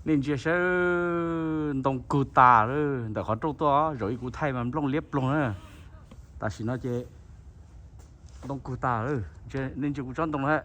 Nej ntsia saib, ntoo kug tas lawm ntawm qhov rooj tuaj, zaum ib kuv thaij mas nplooj liab ploog na. Tam sim no ces ntoo kug tas lawm, nej ntsia kuv tsob ntoo na.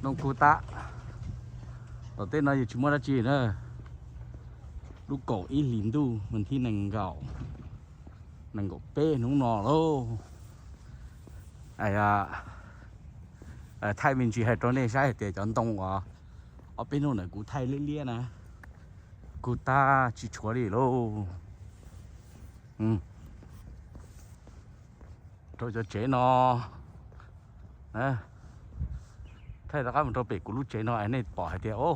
Ntoo kug tas. Tom tej no yog tsis muaj dab tsi na. Lub kaum ib hlis ntuj, vas thib nees nkaum, nees nkaum peb hnub no lauj. Thaij me ntsis hais rau nej saib hais tias cov ntoo uas ob peb hnub ntawd kuv thaij liab liab na, kug tag tsis tshuav li lauj. Rau cov tsev no, thaij rov qab mus rau pem kuv lub tsev no es nej pom hais tias, o,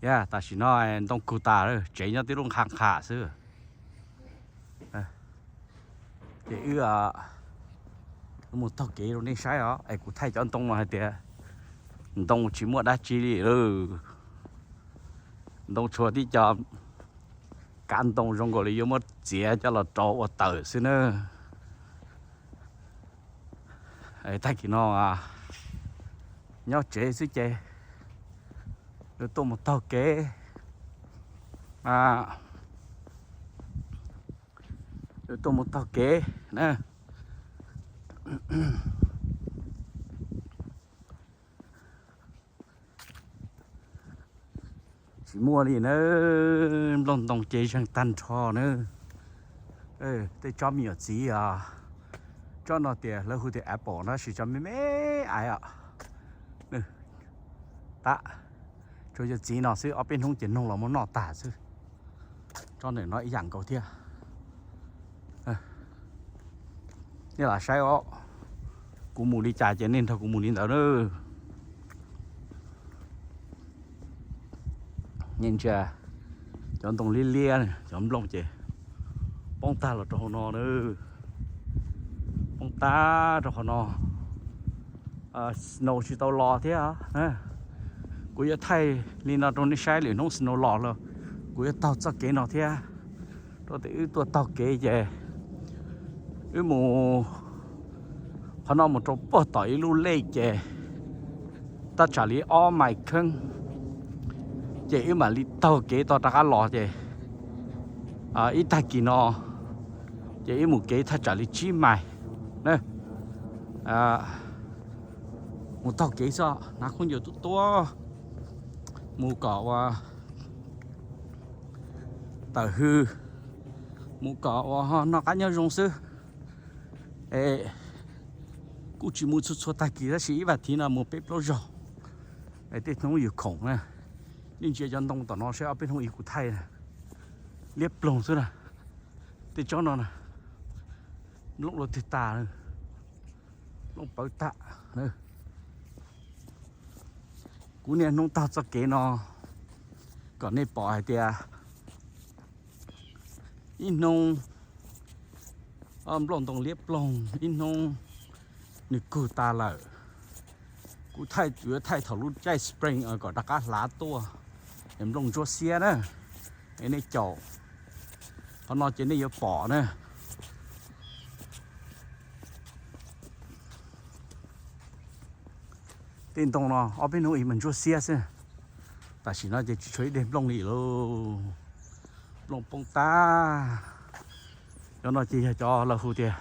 yog tam sim no ntoo kug tas, tsev nyob tib lub nqha nqha xwb. Ces wb mus taug kev rau nej saib os, es kuv thaij cov ntoo no hais tias ntoo tsis muaj dab tsi li lawm. Ntoo tshuav tib co kab ntoo zoo nkaus li yuav muab txiav coj los rau ua tawm xwb na. Tag kis no nyob tsev xwb ces yuav tuaj mus taug kev, yuav tuaj mus taug kev na. Tsis muaj li na, nplooj ntoo ces zeeg tag nrho na. Tej tsob me nyuam txiv os, tsob no tias lawv hu tias apple na, tab sis tsob me me ais os. Tab, tsuas yog txiv no xwb, ob peb hnub ces noog los muab noj tag xwb. Tsob ntawm no ib yam nkaus thiab. Nej lam saib os, kuv mus li cas ces nej nrog kuv mus li ntawd na. Nej ntsia, cov ntoo liab liab, cov nplooj ces poob tag los rau hauv no na, poob tag rau qhov no. Snow tsis tau los thiab. Kuv yuav thaij li no rau nej saib, lwm hnub snow los lawm kuv yuav taug txoj kev no thiab. Rau tias wb tuaj taug kev ces wb mus qhov no mus rau puag tom ib lub lej ces thaj tsam li ob mais kheeb, ces wb mam li taug kev tau rov qab los ces ib tag kis no ces wb mus kev thaj tsam li tsib mais na. Mus taug kev xwb, hnav khaub ncaws tuab tuab mus kom ua tawm hws, mus kom ua noj qab nyob zoo xwb. Kuj tsis mus txhua txhua tag kis tab sis ib vas thiv no mus peb plaub zaug. Tej hnub yus khoom na, nej ntsia cov ntoo tom no saib, ob peb hnub ib kuv thaij na, liab ploog xwb na. Tej tsob no na, nplooj luaj twg tas, nplooj pawv tas. Kuv niaj hnub taug txoj kev no kom nej pom hais tias ib hnub nplooj ntoo liab ploog, ib hnub nws kug tas lawm. Kuv thaij yuav thaij thaum lub caij spring kom rov qab hlav tuaj, es nplooj ntsuab xiab na, es nej caum qhov no ces nej yuav pom na. Tej ntoo no ob peb hnub ib mas ntsuab xiab xwb. Tam sim no ces tsis tshuav ib daim nplooj li lauj, nplooj poob tag. Cov no ces yog cov lawv hu tias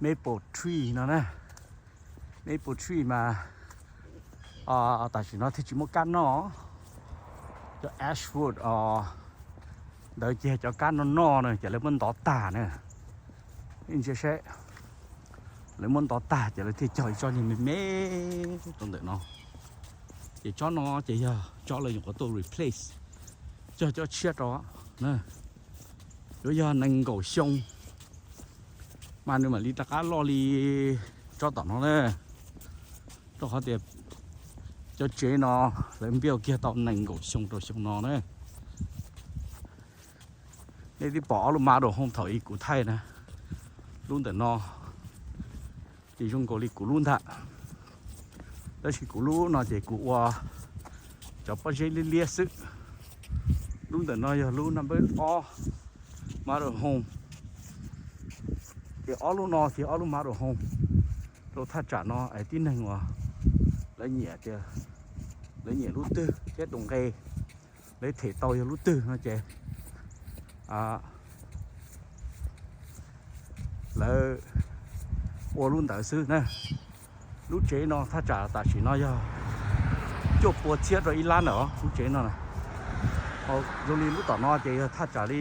maple tree no na. Maple tree mas tam sim no thiaj tsis muaj kab noj. Cov ashwood os, ntawd ces cov kab noj noj na ces lawv muab ntov tag na. Nej ntsia saib, lawv muab ntov tag ces lawv thiaj cog ib tsob niag me me rau ntawm no. Ces tsob no ces yog tsob lawv nyuam qhuav tuaj replace, cog tsob tshiab rau na. Yuav yog nees nkaum xyoo mas nws mam li rov qab loj li tsob tom no na. Rau qhov tias cov tsev no lawv build kiag tau nees nkaum xyoo rau xyoo no na. Nej twb pom ob lub model home thaum ub kuv thaij na, lub ntawm no ces zoo nkaus li kuv lub ntag, tab sis kuv lub no ces kuv ua cov pob zeb liab liab xwb. Lub ntawm no yog lub number ob model home. Ces ob lub no ces ob lub model home rau thaj tsam no es tib neeg uas Lawv nyiam tias, lawv nyiam lub twg thiab tus nqe lawv them tau yog lub twg no ces lawv ua lub ntawd xwb na. Lub tsev no thaj tsam tam sim no yog cuaj pua txhiab rau ib lab ntawm os, lub tsev no na. Zoo li lub tom no ces yog thaj tsam li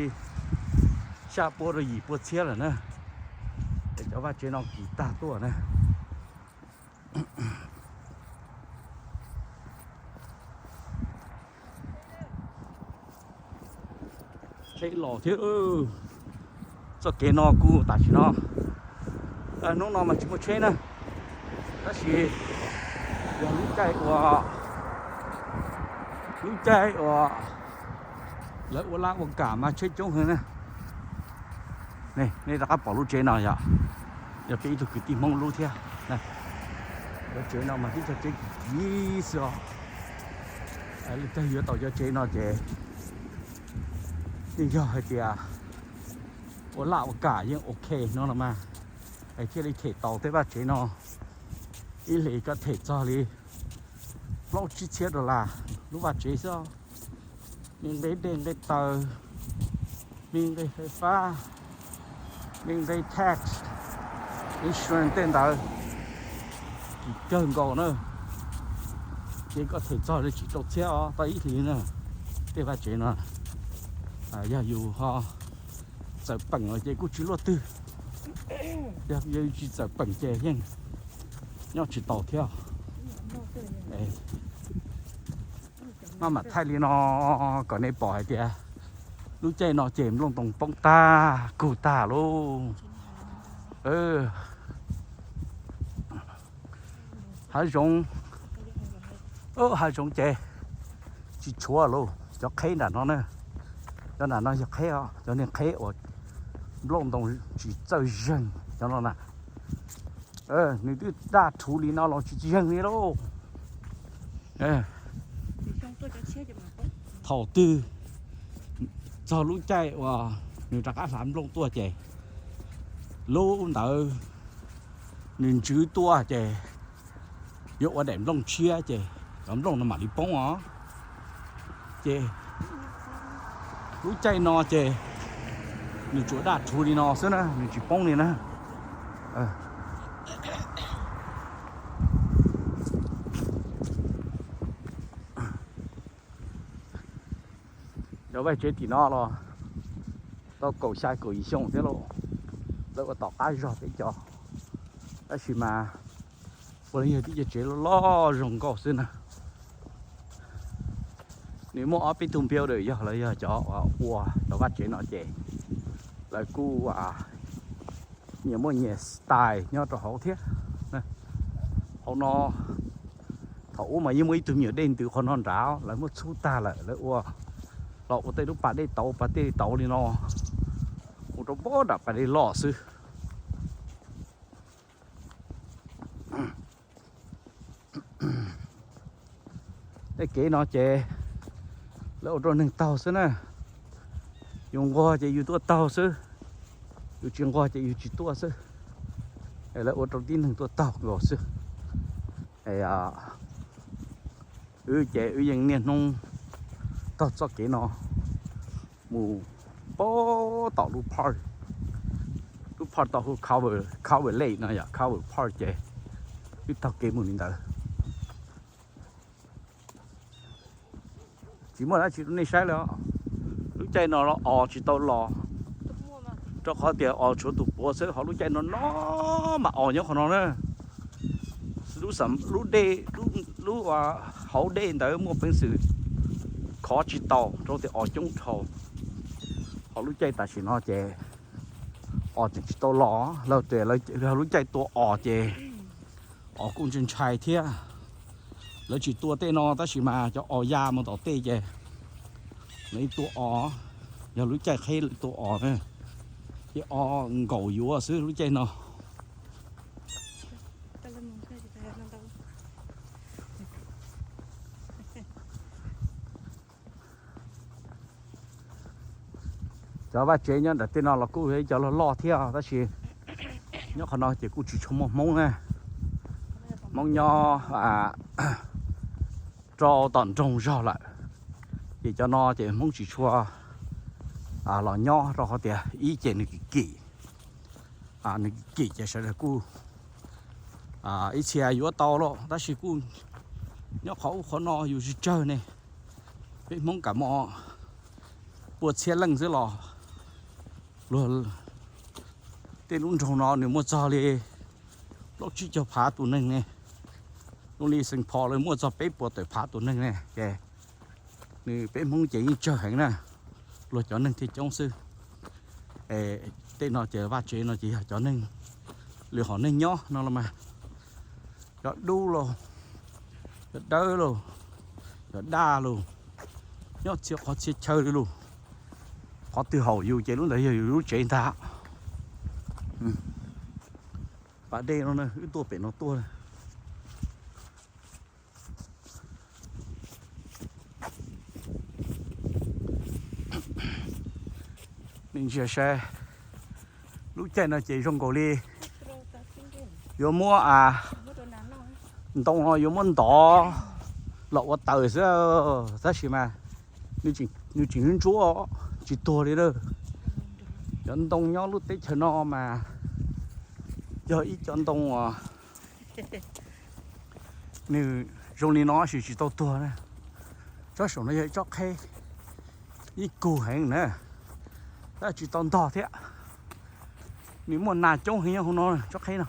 xya pua rau yim pua txhiab lawm na. Es cov vaj tsev no kis tag tuaj na. Tsheb los thiab. Txoj kev no kuj tam sim no, hnub no mas tsis muaj tsheb na, tab sis yog lub caij ua, lub caij ua lawv ua laj ua kam mas tsheb coob heev na. Nej rov qab pom lub tsev no yog, yog peb ib tug kwv tij Hmoob lub thiab. Lub tsev no mas tib co tsev kim kim xwb os. Leej twg yuav tau cov tsev no ces yeej yog hais tias ua laj ua kam yeej ok no los mas, es thiaj li them tau tej vaj tsev no. Ib hlis koj them txog li plaub tsib txhiab dollar lub vaj tsev xwb. Me nqe dej nqe taws, me nqe fais fab, me nqe tax, insurance tej ntawd, kim kawg nkaus na. Ces koj them txog li tsib rau txhiab os tau ib hlis na. Tej vaj tsev no yog yus ho txawm peem los ces kuj tsis luaj twg. Yog yus tsis txawm peem ces yeej nyob tsis tau thiab. Maj mam thaij li no kom nej pom hais tias lub caij no ces nplooj toos poob tag kug tag lauj. Hav zoov, hav zoov ces tsis tshuav lauj, cov qheb nram no na. Cov nram no yog qheb os, cov niag qheb uas nplooj ntoo tsis txawj zeeg cov no na. Nws twb daj rhuv li no los tsis zeeg li lauj. Thaum twg txog lub caij uas nws rov qab hlav nplooj tuaj ces lub ntawd nws ntswv tuaj ces yuav ua daim nplooj tshiab ces cov nplooj no mam li poob os. Ces lub caij no ces nws tsuas daj rhuv li no xwb na, nws tsis poob li na. Cov vaj tsev tim no los tau kaum xya kaum yim xyoo thiab lauj. Lawv ua tom qab zog peb cov, tab sis mas ua li yog tib co tsev loj loj zoo nkauj xwb na. Nws muaj ob peb tug builder yog lawv yog cov ua cov vaj tsev no ces lawv kuj nyias muaj nyias style nyob rau hauv thiab. Hauv no thaum ub mas yeej muaj ib tug me nyuam dej ntws qhov no nrad, lawv muab txhub tag lawm lawv ua los ua tej lub pas dej tauv pas dej tauv li no, ua rau npob nram pas dej loj xwb. Tej kev no ces lawv ua rau neeg taug xwb na. Yus nquag ces yus tuaj taug xwb, yus tsis nquag ces yus tsis tuaj xwb. Lawv ua rau tib neeg tuaj taug nkaus xwb. Wb ces wb yeej niaj hnub taug txoj kev no mus pab tom lub park, lub park tau hu Carver, Carver Lake no yom, Carver Park ces wb taug kev mus li ntawd. Tsis muaj dab tsi rau nej saib li os. Lub caij no os tsis tau los, rau qhov tias os tshuav tus puav xwb, ho lub caij no no mas os nyob qhov no na. Lub dej, lub hauv dej ntawd muaj peev xwm khov tsis tau rau tias os coob dhau. Ho lub caij tam sim no ces os tseem tsis tau los, lawv tias lub caij tua os ces os kuj ntshai ntshai thiab. Lawv tsis tua tej no tab sis mas cov os ya mus tom tej ces lawv tua os, yog lub caij qheb lawv tua os na, ces os nkaum yuav xwb lub caij no. Cov vaj tsev nyob nram tej no los kuj yog ib cov loj loj thiab tab sis nyob qhov no ces kuj tsis tshua muaj Hmoob na. Hmoob nyob rau tom nroog zog lawm, ces cov no ces Hmoob tsis tshua los nyob rau qhov tias ib ces nws kim kim, nws kim kim ces sawv daws kuj ib txhia yuav tau los tab sis kuj nyob qhov ub qhov no yus tsis tsawg ne. Peb Hmoob kam mos pua txhiab leej xwb los luag tej lub nroog no nws muaj txog li plaub tsib caug phav tus neeg ne. Zoo li Xeem Phos lawv muaj txog peb puas tawm phav tus neeg ne ces nws peb Hmoob ces yeej tsawg heev na, luag cov neeg thiaj coob xwb. Tej no ces vaj tsev no ces yog cov neeg, lwm hom neeg nyob no los mas, cov dub los, cov dawb los, cov daj los, nyob txhia qhov txhia chaw li los, qhov twg haum yus ces lub ntawd yog yus lub tsev ntag. Pas dej no wb tuaj pem no tuaj. Nej ntsia saib, lub caij no ces zoo nkaus li yuav muab ntoo no yuav muab ntov los ua taws xwb, tab sis mas nws tseem ntsuab ntsuab tsis tuag li na. Cov ntoo nyob lub teb chaws no mas yog ib cov ntoo uas nws zoo li no sis tsis tau tuag na. Tsob saum no yog ib tsob qheb, ib kug heev na, tab tsis tau ntog thiab. Nws muaj nas coob heev nyob hauv no tsob qheb no.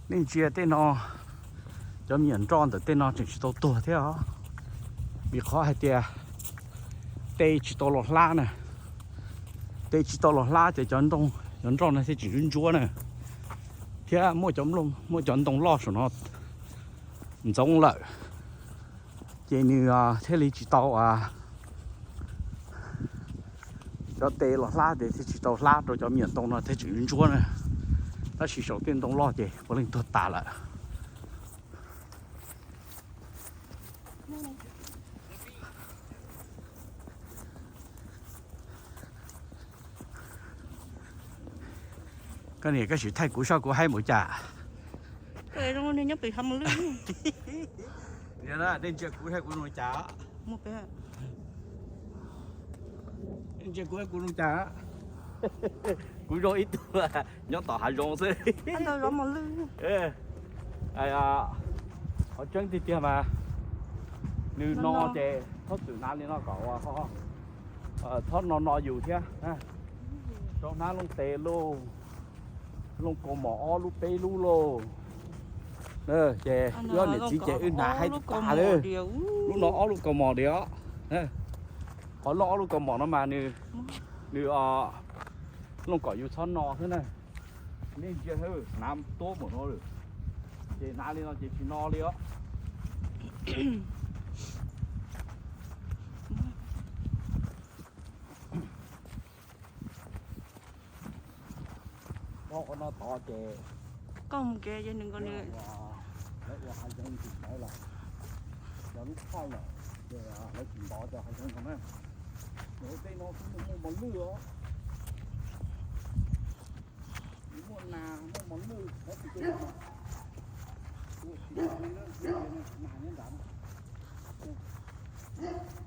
Nej ntsia tej no, cov me nyuam nroj ntawm tej no tseem tsis tau tuag thiab os, vim qhov hais tias tej tsis tau los hlab na. Tej tsis tau los hlab ces cov nroj no thiaj tseem ntsuab ntsuab na, thiab muaj cov, muaj cov ntoo loj saum no ntxoov lawm, ces nws thiaj li tsis tau, cov tej los hlab ces thiaj tsis tau hlab rau cov me nyuam ntoo no thiaj tseem ntsuab na. Tab sis saum tej ntoo loj ces puav leej tuag tas lawm. Koj niam, koj sim thaij kuv saib kuv haib npaum cas. Nej ntsia kuv saib kuv zoo cas. Nej ntsia kuv saib kuv zoo cas. Kuv zoo ib tug nyob tom hav zoov xwb. Qhov tseeb tiag tiag mas nws no ces txhob txwm hnav li no kom, txhob no no yus thiab. Rau hnab looj tes lauj, looj kaus mom ob lub peb lub lauj. Ces wb niam txiv ces wb hnav haib tas li. Lub no ob lub kaus mom diam. Qhov loj ob lub kaus mom no mas nws, nws looj kom yus txhob no xwb na. Nej ntsia, hnav tuab npaum no lawm, ces hnav li no ces tsis no li os. Qhov no tod ces koj mus kev ces nws nkaus nws, lawv ua hav zoov tsis ntov lawm, cov lub phauj lawm, ces lawv tsis ntov cov hav zoov no na. Nws ua tej no xwb muaj mos lwj os. Nws muaj nas muaj mos lwj, lawv tsis ua tsis ua li na, nas nyob nrad.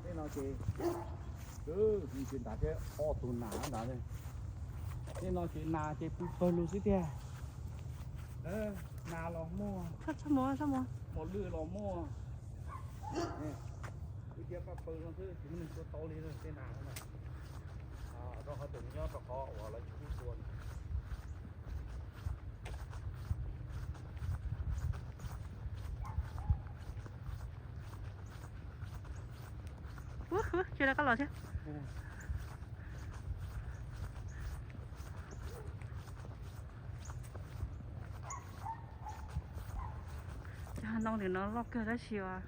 Tej no ces, nws tsis nrad thiab, ob tug nas nrad. Tej no ces nas ces pw pawg lug xwb tiag. Nas los muaj, mos lwj los muaj. Wb thiab paj pawg no xwb tsis muaj neeg tua tau li tej nas no. Rau qhov tias nws nyob rau qhov uas lawv tsis pub tua. Ua, ua, cia koj los thiab. Cov ntoo ntawm no loj kawg tab sis nws,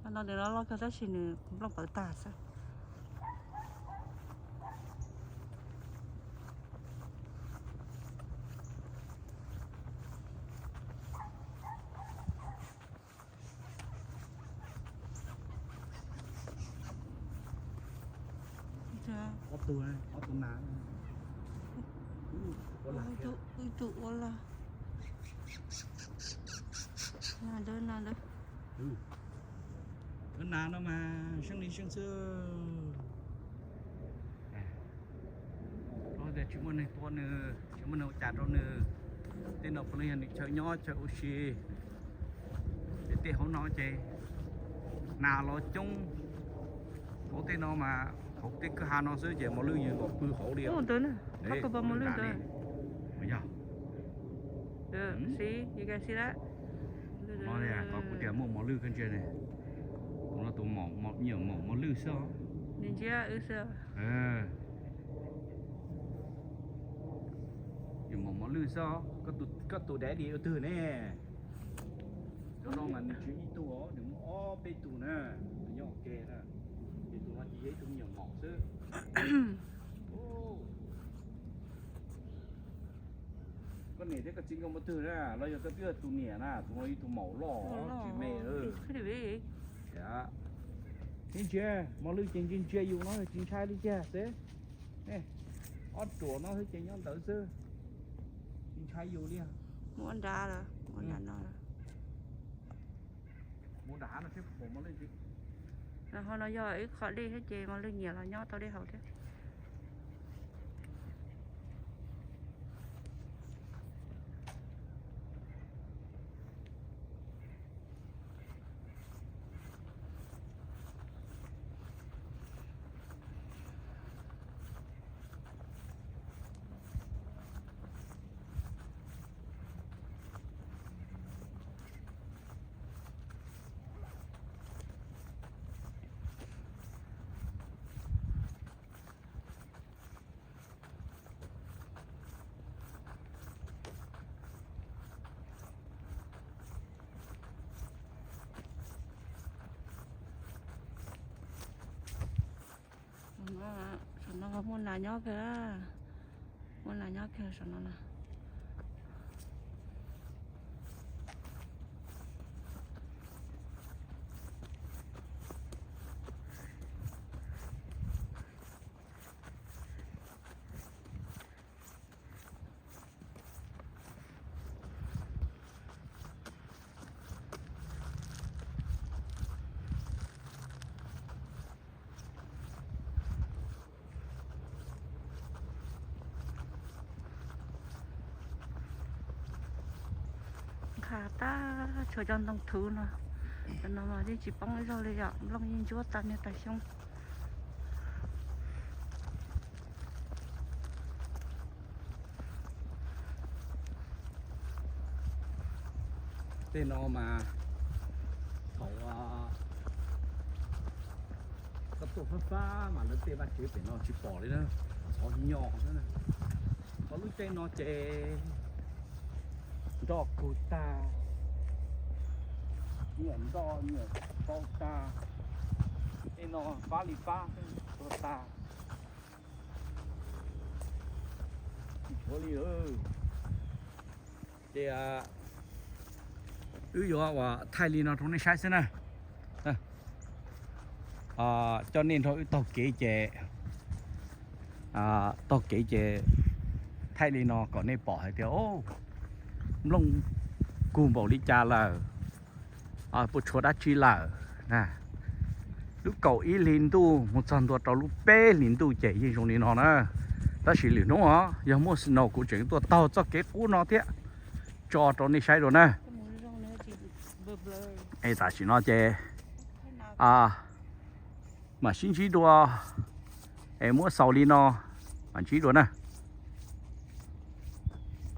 cov ntoo ntawm no loj kawg tab sis nws nplooj pawv tag xwb. Ob tug, ob tug nas. Ib tug ua lag. Cov nas no mas seej li seej xwb. Tias tsis muaj neeg tua nws, tsis muaj neeg ua cas rau nws. Tej no puav leej yog nws chaw nyob chaw ua si. Ces tej hauv no ces nas los coob. Hauv tej no mas hauv tej kwj ha no xwb ces mos lwj yeej los pw hauv li. Yog, no tias kuv tias muaj mos lwj kawg ntsia ne. Tus no tus me nyuam maum mos lwj xwb os. Nws ntsia wb xwb. Nyuam maum mos lwj xwb os. Koj tus daddy ua twg ne? Cov no mas nws tsis ib tug os, nws muaj ob peb tug na, nws nyob ua ke na. Ces tus no ces yog ib tug me nyuam maum xwb. Koj niam thiab koj txiv nkauj muaj twg na, los yog koj twb yog tus niam na, tus no ib tug maum loj tsis me. Ntsia, mos lwj ces ntsia ntsia yus no tsis ntshai li tiag xwb. Ob ruam no xwb ces nyob ntawd xwb, tsis ntshai yus li. Muab nrad, muab nrad no. Muab nrad no thiab pom mos lwj. Ho no yog ib qho dej thiab ces mos lwj nyiam los nyob tau dej haus thiab. Saum no muaj nas nyob kawg, muaj nas nyob kawg saum no na. Nqa tag tshuav cov ntoo thuv no, cov no mas yeej tsis poob ib zaug li yom, nplooj yeej ntsuab tag niag tag xyoob. Tej no mas thaum koj tuaj fab fab mas lawv tej vaj tsev pem no tsis pom li na, txhov nyo xwb na. Ho lub caij no ces nroj kug tag, nyiam nroj nyiam kau tag, tej no fab li fab tuag tag. Tsis tshuav li. Ces wb yuav ua thaij li no rau nej saib xwb na. Coj nej nrog wb taug kev ces, taug kev ces thaij li no kom nej pom hais tias nplooj kug npaum li cas lawm, puas tshuav dab tsi lawm. Lub kaum ib hlis ntuj mus txog ntua rau lub peb hlis ntuj ces yeej zoo li no na. Tab sis lwm hnub os yog muaj snow kuv tseem tuaj taug txoj kev qub no thiab tso rau nej saib dua na. Es tam sim no ces mam sib ntsib dua, es muab xaus li no, mam ntsib dua na.